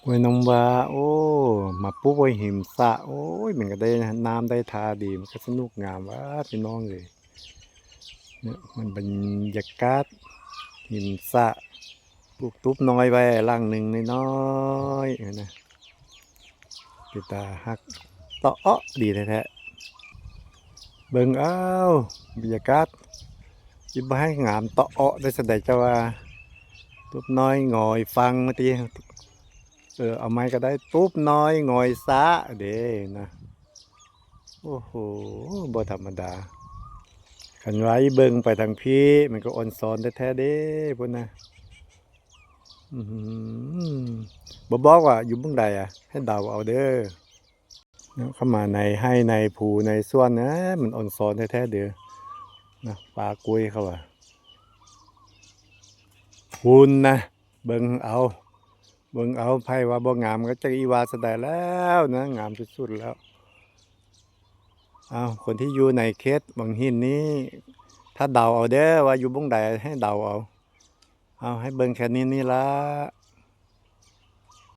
ຫ້ວຍນ້ຳວາ ໂອ້ ມາປູກໄວ້ຮິມສະ ໂອ້ຍ ມັນກໍໄດ້ນ້ຳໄດ້ທ່າດີ ມັນກໍສະໜຸກງາມວ່າພີ່ນ້ອງເອີຍ. ເນາະ ມັນບັນຍາກາດຮິມສະ ປູກຕູບນ້ອຍໄວ້ຫຼັງໜຶ່ງນ້ອຍໆ ຫັ້ນນະ ເປັນຕາຮັກ ຕະເອາະດີແທ້ໆ. ເບິ່ງເອົາ ບັນຍາກາດ ຊິບໍ່ໃຫ້ງາມຕະເອາະໄດ້ຊັ້ນໃດ ເຈົ້າວ່າ ຕູບນ້ອຍງອຍຝັ່ງມາຕິ ເອີ ເອົາໃໝ່ກໍໄດ້ ຕູບນ້ອຍງອຍສະເດ້ນະ. ໂອ້ໂຫ ບໍ່ທຳມະດາ ຄັນວ່າອີ່ເບິ່ງໄປທາງພີ້ ມັນກໍອ່ອນຊອນແທ້ໆເດ້ພຸ້ນນະ. ອືມ ບໍ່ບອກວ່າຢູ່ບ່ອນໃດອະ ໃຫ້ເດົາເອົາເດີ. ເນາະ ເຂົ້າມາໃນໄຮ່ໃນພູໃນສວນນະ ມັນອ່ອນຊອນແທ້ໆເດີນະ ປ່າກ້ວຍເຂົາວ່າ ພຸ້ນນະ ເບິ່ງເອົາ ເບິ່ງເອົາ ໃຜວ່າບໍ່ງາມກໍຈັກອີ່ວ່າສະໃດແລ້ວນະ ງາມສຸດໆແລ້ວ. ເອົາ ຄົນທີ່ຢູ່ໃນເຂດວັງຫິນນີ້ ຖ້າເດົາເອົາເດີວ່າຢູ່ບ່ອນໃດ ໃຫ້ເດົາເອົາ. ເອົາ ໃຫ້ເບິ່ງແຄ່ນີ້ນີ້ລະ